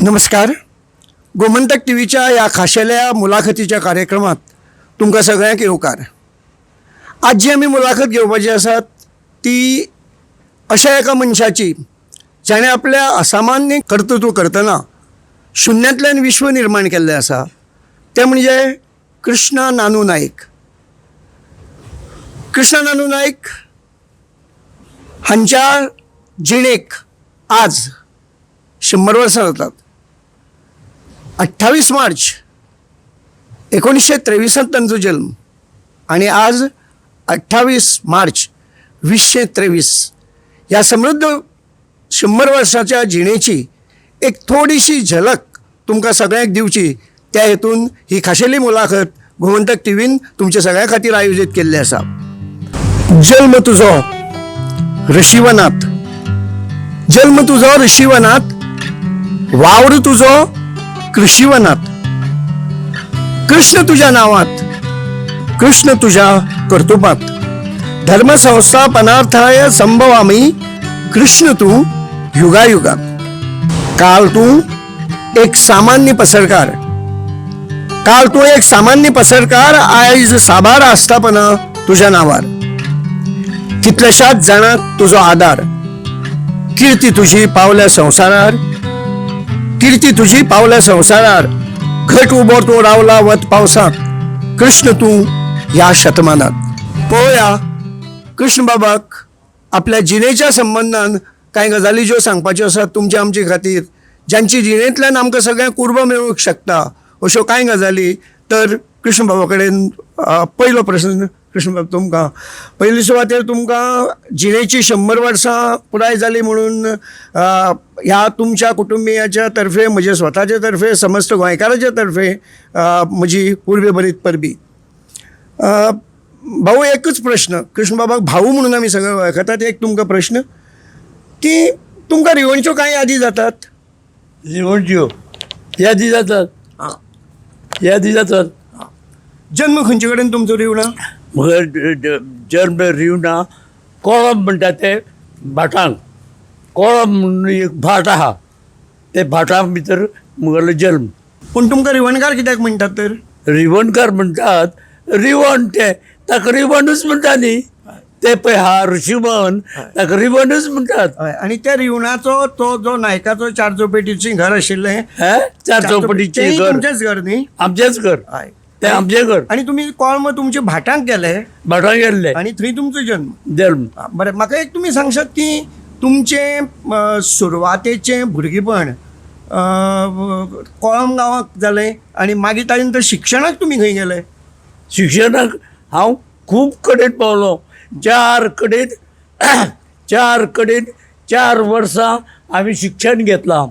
नमस्कार. गोमंतक टीव्हीच्या ह्या खाशेल्या मुलाखतीच्या कार्यक्रमात तुमकां सगळ्यांक येवकार. आज जी आमी मुलाखत घेवपाची आसात ती अशा एका मनशाची जाणें आपल्या असामान्य कर्तृत्व करतना शुन्यांतल्यान विश्व निर्माण केल्लें आसा, तें म्हणजे कृष्णा नानू नायक. कृष्णा नानू नायक हांच्या जिणेक आज 100 वर्सां जातात. 28 मार्च 1923 तांचो जल्म आनी आज 28 मार्च 2023 ह्या समृद्ध 100 वर्साच्या जिणेची एक थोडीशी झलक तुमकां सगळ्यांक दिवची त्या हेतून ही खाशेली मुलाखत गोमंतक टीव्हीन तुमच्या सगळ्यां खातीर आयोजीत केल्ली आसा. जल्म तुजो ऋषीवनात, जल्म तुजो ऋषीवनात, वावर तुजो कृषीवनात, कृष्ण तुझ्या नावात, कृष्ण तुझ्या कर्तुपात, धर्मसंस्थापनार्थाय संभवामी, कृष्ण तू युगायुगात. काल तू एक सामान्य पसरकार, काल तू एक सामान्य पसरकार, आयज साबार आस्थापना तुझ्या नावार, कितल्याशाच जाणांक तुजो आदार, कीर्ती तुझी पावल्या संवसारार, कीर्ती तुझी पावल्या संवसारार, घट उबो तूं रावला वत पावसांत, कृष्ण तूं ह्या शतमानात. पळोवया कृष्ण बाबाक आपल्या जिणेच्या संबंदान कांय गजाली ज्यो सांगपाच्यो आसात तुमच्या आमचे खातीर, ज्यांची जिणेंतल्यान आमकां सगळ्यांक कुर्बा मेळूंक शकता अश्यो कांय गजाली. तर कृष्ण बाबा कडेन पयलो प्रस्न, कृष्ण बाब, तुमकां पयली सुवातेर तुमकां जिणेची 100 वर्सां पुराय जाली म्हणून ह्या तुमच्या कुटुंबियाच्या तर्फे, म्हजे स्वताचे तर्फे, समस्त गोंयकाराच्या तर्फे म्हजी उर्बे भरीत परबी. भाऊ, एकच प्रश्न, कृष्ण बाबाक भाऊ म्हणून आमी सगळे वळखतात. एक तुमकां प्रश्न की तुमकां रिवणच्यो कांय यादी जातात? रिवणच्यो यादी जातात. यादी जातात. जन्म खंयचे कडेन तुमचो रिवणा? मग जन्म रिवणा कोळंब म्हणटा ते भाटांक, कोळंब म्हणून एक भाट आहा, ते भाटां भितर म्हगेलो जल्म. पूण तुमकां रिवणकार कित्याक म्हणटात तर? रिवणकार म्हणटात, रिवण ते ताका रिवणूच म्हणटा न्ही ते पळय हा ऋषीवन, ताका रिवणूच म्हणटात. हय. आनी त्या रिवणाचो तो जो नायकाचो चार चौपेटीचें घर आशिल्लें, हे चार चौपटीचें तेंय घर तुमचेंच घर न्ही? आमचेंच घर. हय. तें आमचें घर. आनी तुमी कोळंब तुमच्या भाटांक गेले भाटां गेल्ले आनी थंय तुमचो जल्म. जल्म. बरें, म्हाका एक तुमी सांगशात की तुमचें सुरवातेचें भुरगेपण कोळंब गांवाक जालें आनी मागीर ताजे नंतर शिक्षणाक तुमी खंय गेले? शिक्षणाक हांव खूब कडेन पावलो. चार कडेन, चार कडेन 4 वर्सां हांवें शिक्षण घेतलां.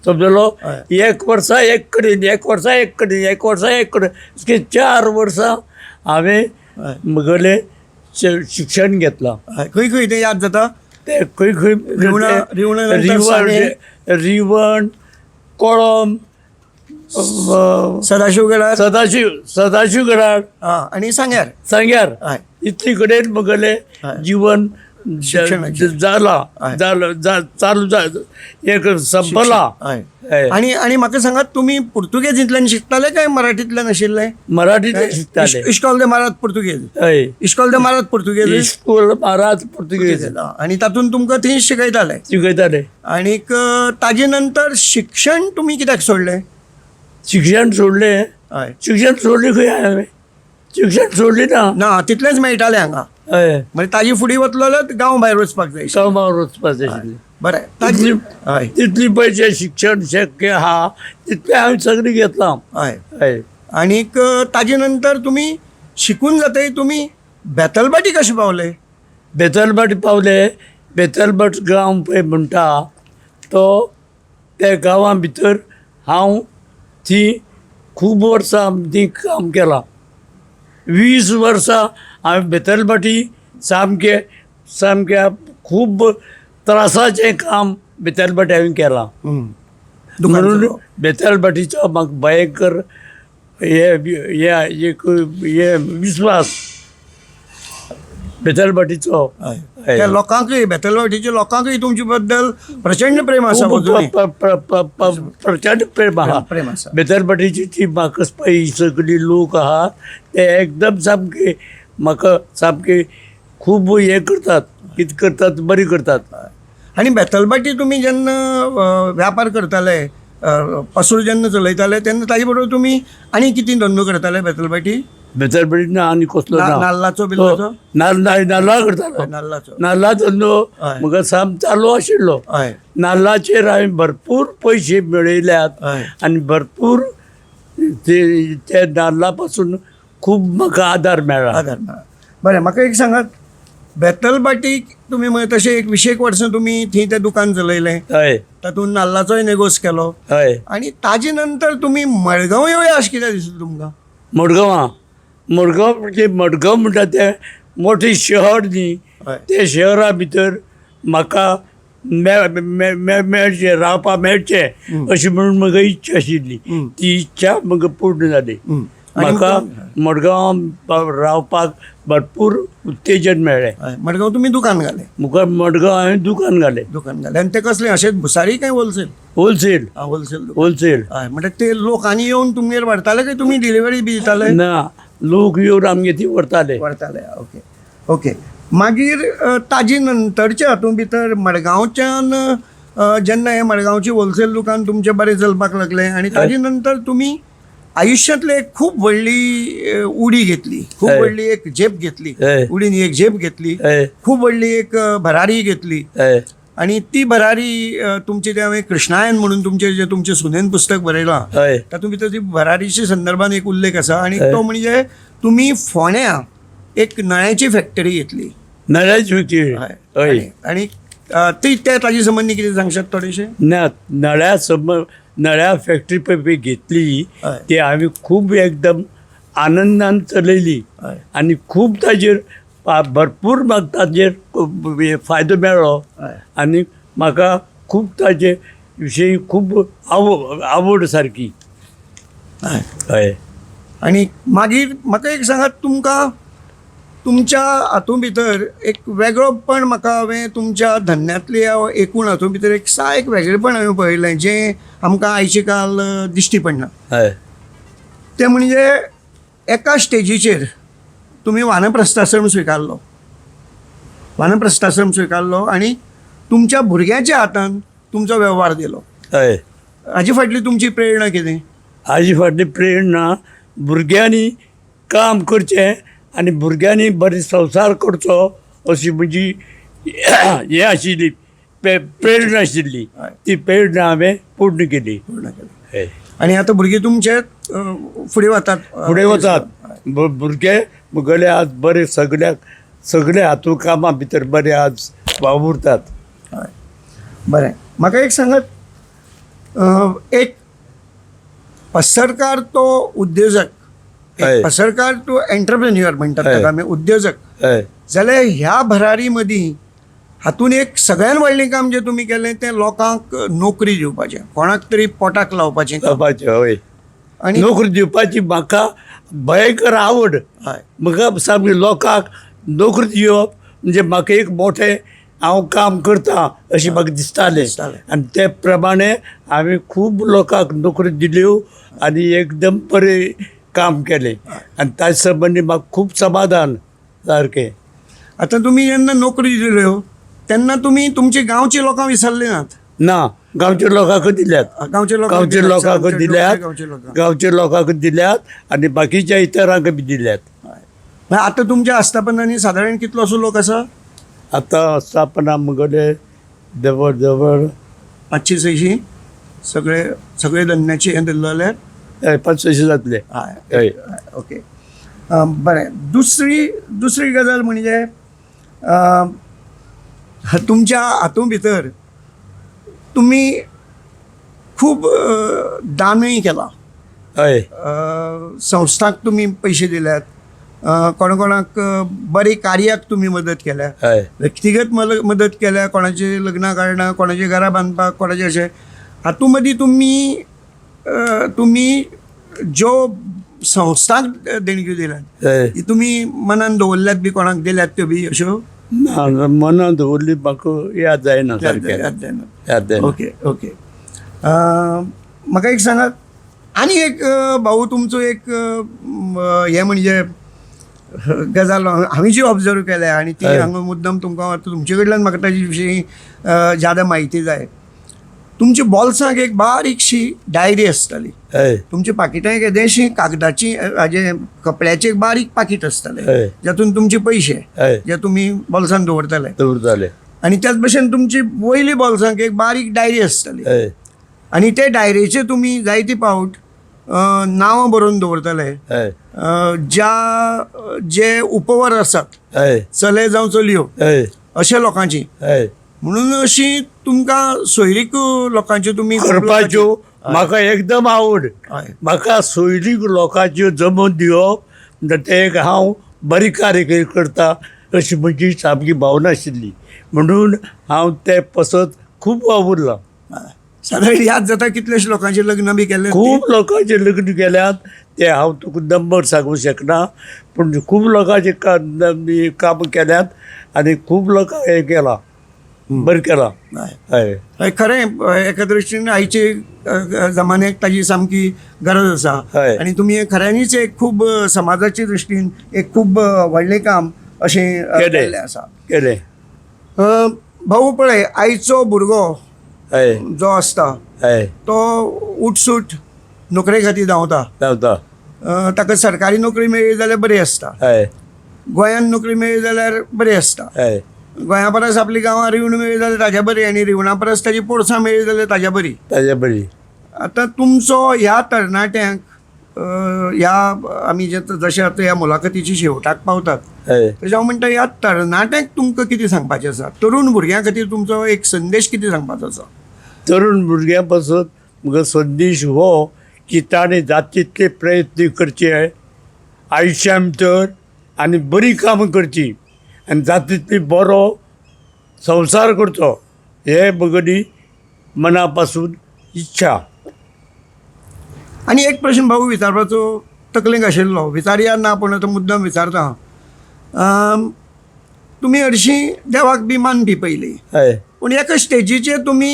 समजलो? हय. एक वर्सा एक कडेन, एक वर्सा एक कडेन, एक वर्सा एक कडेन, 4 वर्सां हांवें हय. म्हगेलें शिक्षण घेतलां. हय. खंय खंय तें याद जाता? ते खंय खंय? रिवणा नंतर रिवण, सांगें. रिवण, कोळंब, सदाशिवगडार, सदाशिव, सदाशिवगडार आनी सांग्यार. सांग्यार. हय. इतली कडेन म्हगेलें हय. जीवन शिक्षणाचें. जाला, हय. जालो, चालू एक संपला. हय. हय. आनी आनी म्हाका सांगात, तुमी पुर्तुगेजींतल्यान शिकताले काय मराठींतल्यान आशिल्ले? मराठींतल्यान शिकताले. इश्कॉल दे मारात पुर्तुगेज. हय. इश्कॉल दे मारात पुर्तुगेज. इस्कॉल मारात पुर्तुगेज. आनी तातूंत तुमकां थंय शिकयताले? शिकयताले. आनीक ताजे नंतर शिक्षण तुमी कित्याक सोडलें? शिक्षण सोडलें? हय. शिक्षण सोडलें खंय हांवें? शिक्षण सोडलें ना. ना, तितलेंच मेळटालें हांगा. हय. म्हणजे ताजे फुडें वतलो जाल्यार गांव भायर वचपाक जाय. गांवार वचपाचें आशिल्लें. बरें, ताजी तितली हय तितली पयशे शिक्षण शक्य आहा तितलें हांवें सगळें घेतलां. हय. हय. आनीक ताजे नंतर तुमी शिकून जातकीर तुमी बेतलबाटी कशें पावले? बेतलभाट पावले. बेतलभाट गांव पळय म्हणटा तो, त्या गांवां भितर हांव ती खूब वर्सां ती काम केलां. 20 वर्सां हांवें बेतलभाटी सामकें सामकें खूब त्रासाचें काम बेतलभाटी हांवें केलां. म्हणून बेतलभाटीचो म्हाका भयंकर हे हे एक हे विस्वास बेतलभाटीचो. हय. हय. त्या लोकांकय, बेतलवाटीच्या लोकांकय तुमचे बद्दल प्रचंड प्रेम आसा खूब अजुनूय. प्रचंड प्रेम आहा. प्रेम आसा. बेतलबाटीची ती माकसपाई सगळी लोक आहात ते एकदम सामके म्हाका सामके खूब हें करतात, कितें करतात बरी करतात. आनी बेतलबाटी तुमी जेन्ना व्यापार करताले, पसूर जेन्ना चलयताले तेन्ना ताजे बरोबर तुमी आनी कितें धंदो करताले बेतलबाटी? बेतलबाटी ना आनी कसलो ना. नाल्लाचो बिल्लाचो? नाल्ला करतालो. नाल्लाचो. नाल्ला धंदो हय. म्हाका साम चालू आशिल्लो. हय. नाल्लाचेर हांवें भरपूर पयशे मेळयल्यात हय. आनी भरपूर ते ते नाल्ला पासून खूब म्हाका आदार मेळ्ळा. आदार मेळ्ळा. बरें, म्हाका एक सांगात, बेतलबाटीक तुमी म्हळें तशें एक 20 वर्सां तुमी थंय तें दुकान चलयलें, हय. तातूंत नाल्लाचोय नेगोस केलो हय. आनी ताजे नंतर तुमी मडगांव येवया अशें कित्याक दिसलें तुमकां? मडगांवां, मडगांव म्हणजे मडगांव म्हणटा तें मोठें शहर न्ही, हय. ते शहरा भितर म्हाका मेळचें, रावपाक मेळचें अशी म्हणून म्हाका इच्छा आशिल्ली. ती इच्छा म्हाका पूर्ण जाली. आनी म्हाका मडगांव रावपाक भरपूर उत्तेजन मेळ्ळें. हय, मडगांव तुमी दुकान घालें? मुखार मडगांव हांवें दुकान घालें. दुकान घालें आनी तें कसलें, अशेंच भुसारी काय होलसेल? होलसेल. होलसेल. होलसेल. हय, म्हणल्यार ते लोक आनी येवन तुमगेर व्हरताले काय तुमी डिलिव्हरी बी दिताले? ना, लोक येवन आमगे ती व्हरताले. व्हरताले. Okay okay. मागीर ताजे नंतरच्या हातूंत भितर मडगांवच्यान जेन्ना हें मडगांवचें होलसेल दुकान तुमचें बरें चलपाक लागलें आनी ताजे नंतर तुमी आयुश्यांतली एक खूब व्हडली उडी घेतली, खूब हय. व्हडली एक झेप घेतली, हय. उडीन एक झेप घेतली, हय. खूब व्हडली एक भरारी घेतली. हय. आनी ती भरारी तुमची तें हांवें कृष्णायन म्हणून तुमचें जें तुमचें सुनेन पुस्तक बरयलां हय. तातूंत भितर ती भरारीच्या संदर्भान एक उल्लेख आसा आनी हय. तो म्हणजे तुमी फोंड्या एक नळ्याची फॅक्टरी घेतली. नळ्याची फॅक्टरी. हय. आनी ती त्या ताजे संबंदी कितें सांगशात थोडेशें? ना, नळ्या सम नळ्या फॅक्टरी पळय घेतली हय. ती हांवें खूब एकदम आनंदान चलयली हय. आनी खूब ताजेर भरपूर म्हाका ताजेर फायदो मेळ्ळो हय. आनी म्हाका खूब ताजे विशयी खूब आवड सारकी. हय. हय. आनी मागीर म्हाका एक सांगात, तुमकां तुमच्या हातूंत भितर एक वेगळोपण म्हाका हांवें तुमच्या धंद्यांतली एकूण हातूंत भितर एक सा एक वेगळेपण हांवें पळयलें जें आमकां आयचे काल दिश्टी पडना. हय. तें म्हणजे एका स्टेजीचेर तुमी वानप्रस्थाश्रम स्विकारलो, वानप्रस्थाश्रम स्विकारलो आनी तुमच्या भुरग्याच्या हातान तुमचो वेव्हार दिलो. हय. हाजे फाटली तुमची प्रेरणा कितें? हाजी फाटली प्रेरणा भुरग्यांनी काम करचें आनी भुरग्यांनी बरें संवसार करचो अशी म्हजी हें आशिल्ली प्रेरणा आशिल्ली. हय. ती प्रेरणा हांवें पूर्ण केली. पूर्ण केली. हय. आनी आतां भुरगीं तुमचे फुडें वतात? फुडें वतात. भुरगे म्हगेले आज बरे सगळ्याक सगळे हातूंत कामां भितर बरे आज वावुरतात. हय, बरें. म्हाका एक सांगात, एक पसरकार तो उद्योजक, एक हय. पसरकार तो एंटरप्रेन्युअर म्हणटात हय. ताका आमी उद्योजक, हय. जाल्यार ह्या भरारी मदीं हातून एक सगळ्यान व्हडलें काम जें तुमी केलें तें लोकांक नोकरी दिवपाचें, कोणाक तरी पोटाक लावपाचें काम. लावपाचें. हय. आनी नोकरी दिवपाची म्हाका भयंकर आवड. हय. म्हाका सामकी लोकांक नोकरी दिवप म्हणजे म्हाका एक मोठें हांव काम करता अशें म्हाका दिसतालें. दिसतालें. आनी ते प्रमाणे हांवें खूब लोकांक नोकरी दिल्यो आनी एकदम बरें काम केलें आनी ताजे संबंदी म्हाका खूब समाधान सारकें. आतां तुमी जेन्ना नोकरी दिल्यो तेन्ना तुमी तुमचे गांवचे लोकांक विसरले नात? ना, गांवच्या लोकांक दिल्यात. गांवच्या लोकांक गांवच्या दिल्यात, लोकांक दिल्यात, गांवच्या लोकांक. गांवच्या लोकांक दिल्यात आनी बाकीच्या इतरांक बी दिल्यात. हय. आतां तुमच्या आस्थापनांनी सादारण कितलोसो लोक आसा? आतां आस्थापना म्हगेले जवळ जवळ 500-600 सगळे सगळे धंद्याचे हें दिल्ले जाल्यार? हय, 500-600 जातले. हय. हय. ओके, बरें. दुसरी गजाल म्हणजे तुमच्या हातूंत भितर तुमी खूब दानूय केलां. हय. संस्थांक तुमी पयशे दिल्यात, कोणा कोणाक बरे कार्याक तुमी मदत केल्या, हय. व्यक्तिगत मदत केल्या, कोणाची लग्नां कारणां, कोणाची घरां बांदपाक, कोणाचे अशें हातूंत मदीं तुमी तुमी ज्यो संस्थांक देणग्यो दिल्यात हय. तुमी मनान दवरल्यात बी कोणाक दिल्यात त्यो बी अश्यो? ना, मनान दवरली म्हाका याद जायना सारकें. याद जायना. याद जायना. ओके ओके, म्हाका एक सांगात आनी एक भाऊ, तुमचो एक हें म्हणजे गजाल हांवें जी ऑब्जर्व केल्या आनी ती हांगा मुद्दम तुमकां आतां तुमचे कडल्यान म्हाका ताजे विशीं ज्यादा म्हायती जाय. तुमच्या बोल्सांक एक बारीकशी डायरी आसताली. तुमच्या पाकिटां एक येदेशी कागदाची, हाजे कपड्याचें एक बारीक पाकीट आसतालें, जातून तुमचे पयशे जे तुमी बोल्सान दवरताले. दवरताले. आनी त्याच भशेन तुमची वयली बोल्सांक एक बारीक डायरी आसताली आनी ते डायरेचे तुमी जायते पावट नांवां बरोवन दवरताले, ज्या जे उपवर आसात, चले जावं चलयो, अशे लोकांची. म्हणून अशी तुमकां सोयरीक लोकांच्यो तुमी करपाच्यो म्हाका एकदम आवड. म्हाका सोयरीक लोकांच्यो जमोवन दिवप म्हणटा तें एक हांव बरी कार्य करता अशी म्हजी सामकी भावना आशिल्ली, म्हणून हांव ते पसत खूब वावुरलां. सादारण याद जाता कितलेशे लोकांचे लग्न बी केल्ले? खूब लोकांचे लग्न केल्यात, ते हांव तुका नंबर सांगूंक शकना, पूण खूब लोकांचे काम केल्यात आनी खूब लोकांक हें केलां, बरें केलां. हय. हय, खरें, एका दृश्टीन आयचे जमान्याक ताजी सामकी गरज आसा. आनी तुमी हें खऱ्यांनीच एक खूब समाजाचे दृश्टीन एक खूब व्हडलें काम अशें केल्लें आसा. केलें. भाऊ, पळय, आयचो भुरगो जो आसता तो उठसूट नोकरे खातीर धांवता. धांवता. ताका सरकारी नोकरी मेळ्ळी जाल्यार बरी आसता. गोंयांत नोकरी मेळ्ळी जाल्यार बरी आसता. गोंया परस आपल्या गांवांत रिवण मेळ्ळी जाल्यार ताज्या बरी आनी रिवणा परस ताजी पोरसां मेळ्ळी जाल्यार ताज्या बरी. ताज्या बरी. आतां तुमचो ह्या तरणाट्यांक, ह्या आमी जे जशें आतां ह्या मुलाखतीची शेवटाक पावतात, तशें हांव म्हणटा, ह्या तरणाट्यांक तुमकां कितें सांगपाचें आसा? तरुण भुरग्यां खातीर तुमचो एक संदेश कितें सांगपाचो आसा? तरुण भुरग्यां पासून म्हजो संदेश हो की ताणें जाता तितले प्रयत्न करचे आयुश्या भितर आनी बरीं कामां करचीं आनी जाता तितली बरो संवसार करचो, हे म्हगेली मना पासून इच्छा. आनी एक प्रश्न भाऊ विचारपाचो तकलेंत आशिल्लो, विचारया ना, पूण आतां मुद्दम विचारता. तुमी हरशीं देवाक बी मानपी पयलीं, पूण एका स्टेजीचेर तुमी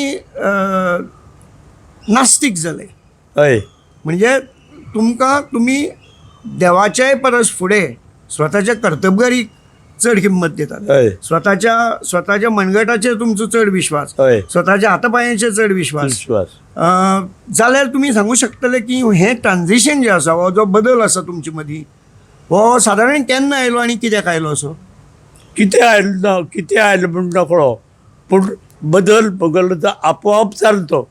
नास्तीक जाले. म्हणजे तुमकां तुमी देवाच्याय परस फुडें स्वताच्या कर्तबगारीक चड किंमत दितात. स्वताच्या स्वताच्या मनगटाचेर तुमचो चड विश्वास, स्वताच्या हातापायांचेर चड विश्वास. विश्वास. जाल्यार तुमी सांगू शकतले की हें ट्रान्झिशन जें आसा, हो जो बदल आसा तुमचे मदीं, हो सादारण केन्ना आयलो आनी कित्याक आयलो असो? कितें आयलो ना, कितें आयलो म्हूण नकळो, पूण बदल बगल तो आपोआप जालो, तो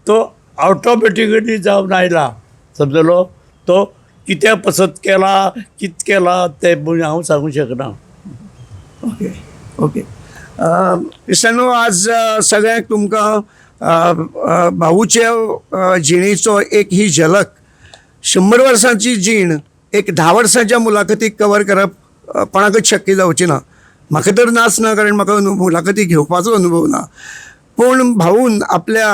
तो ऑटोमॅटिकली जावन आयला, समजलो? तो कित्या पसत केला, कित केला तें म्हूण हांव सांगूंक शकना. ओके ओके, इश्टांनो, आज सगळ्यांक तुमकां भाऊचे जिणेचो एक ही झलक, 100 वर्सांची जीण एक 10 वर्सांच्या मुलाखतीक कवर करप कोणाकच शक्य जावची ना. म्हाका तर नाच ना, कारण म्हाका मुलाखती घेवपाचो अनुभव ना. पूण भाऊन आपल्या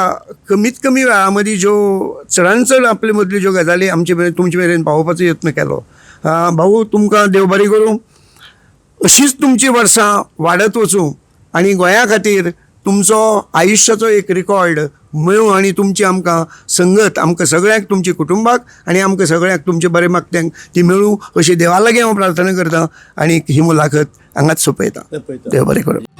कमीत कमी वेळा मदीं ज्यो चडान चड आपले मदल्यो ज्यो गजाली आमचे मेरेन, तुमचे मेरेन पावोवपाचो यत्न केलो. भाऊ, तुमकां देव बरें करूं, अशीच तुमची वर्सां वाडत वचूं आनी गोंया खातीर तुमचो आयुश्याचो एक रिकॉर्ड मेळूं आनी तुमची आमकां संगत, आमकां सगळ्यांक, तुमच्या कुटुंबाक आनी आमकां सगळ्यांक तुमचे बरें मागत्यांक ती मेळूं अशी देवा लागीं हांव प्रार्थना करतां आनी ही मुलाखत हांगाच सोंपयतां. सोंपयता. देव बरें करूं.